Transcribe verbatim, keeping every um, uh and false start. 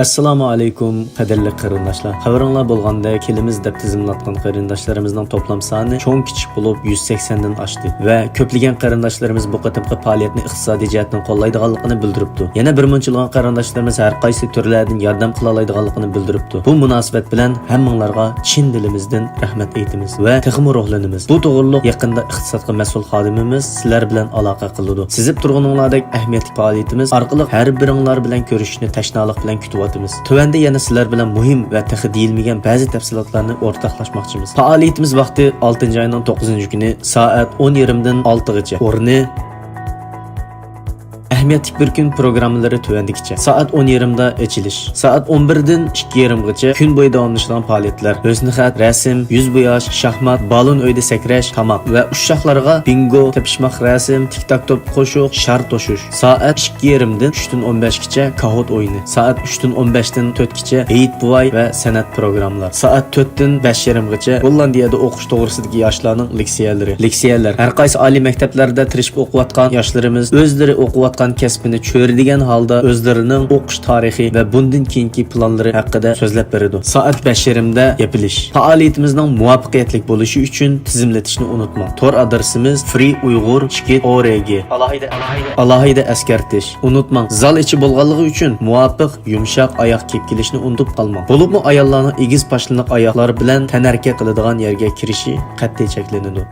ئەسسالامۇ ئەلەيكۇم، قەدىرلىك قېرىنداشلار. خەۋىرىڭلار بولغاندەك، كېلىمىز دەپ تىزىملاتقان قېرىنداشلىرىمىزنىڭ توپلام سانى چوڭ كىچىك بولۇپ، يۈز سەكسەندىن ئاشتى ۋە كۆپلىگەن قېرىنداشلىرىمىز بۇ قېتىمقى پائالىيەتنى ئىقتىسادىي جەھەتتىن قوللايدىغانلىقىنى بىلدۈرۈپتۇ. يەنە بىر مۇنچىلىغان قېرىنداشلىرىمىز ھەر قايسى تۈرلەردىن ياردەم قىلالايدىغانلىقىنى بىلدۈرۈپتۇ. بۇ مۇناسىۋەت بىلەن ھەممىڭلارغا چىن دىلىمىزدىن رەھمەت ئېيتىمىز ۋە تېخىمۇ روھلىنىمىز. بۇ توغرۇلۇق يېقىندا ئىقتىسادقا مەسئۇل خادىمىمىز سىلەر بىلەن ئالاقە قىلىدۇ. سېزىپ تۇرغىنىڭلاردەك ئەھمىيەتلىك پائالىيىتىمىز ئارقىلىق ھەر بىرىڭلار بىلەن كۆرۈشۈشنى تەشنالىق بىلەن كۈتۈۋاتىمىز. تۆۋەندە يەنە سىلەر بىلەن مۇھىم ۋە تېخى دېيىلمىگەن بەزى تەپسىلاتلارنى ئورتاقلاشماقچىمىز. پائالىيىتىمىز ۋاقتى ئالتىنچى ئاينىڭ توققۇزىنچى كۈنى سائەت ئون يېرىمدىن ئالتىغىچە. ئورنى ئەھمىيەتلىك بىر كۈن پروگراممىلىرى تۆۋەندىكىچە. سائەت ئون يېرىمدا ئېچىلىش. سائەت ئون بىردىن ئىككى يېرىمغىچە كۈن بويى داۋاملىشىدىغان پائالىيەتلەر. ھۆسنخەت، رەسىم، يۈز بوياش، شاھمات، بالون ئۆيدە سەكرەش، تاماق ۋە ئۇششاقلارغا بىنگو، تېپىشماق رەسىم، تىك تاك توپ قوشۇق، شار توشۇش. سائەت ئىككى يېرىمدىن ئۈچتىن ئون بەشكىچە كاھوت ئويۇنى. سائەت ئۈچتىن ئون بەشتىن تۆتكىچە ھېيت بوۋاي ۋە سەنئەت پروگراممىلار. سائەت تۆتتىن بەش يېرىمغىچە گوللاندىيەدە ئوقۇش توغرىسىدىكى ياشلارنىڭ لېكسىيەلىرى. لېكسىيەلەر. ھەر قايسى ئالىي مەكتەپلەردە تىرىشىپ ئوقۇۋاتقان ياشلىرىمىز ئۆزلىرى ئوقۇۋاتقان كەسپىنى چۆرىدىگەن ھالدا ئۆزلىرىنىڭ ئوقۇش تارىخى ۋە بۇندىن كېيىنكى پىلانلىرى ھەققىدە سۆزلەپ بېرىدۇ. سائەت بەش يېرىمدە يېپىلىش. پائالىيىتىمىزنىڭ مۇۋەپپەقىيەتلىك بولۇشى ئۈچۈن تىزىملىتىشنى ئۇنتۇماڭ. تور ئادرېسىمىز فري ئۇيغۇر چېكىت ئو رې گې. ئالاھىدە، ئالاھىدە ئەسكەرتىش. ئۇنتۇماڭ، زال ئىچى بولغانلىقى ئۈچۈن مۇۋاپىق يۇمشاق ئاياغ كىيىپ كېلىشنى ئۇنتۇپ قالماڭ. بولۇپمۇ ئاياللارنىڭ ئېگىز پاشنىلىق ئاياغلار بىلەن تەنھەرىكەت قىلىدىغان يەرگە كىرىشى قەتئىي چەكلىنىدۇ.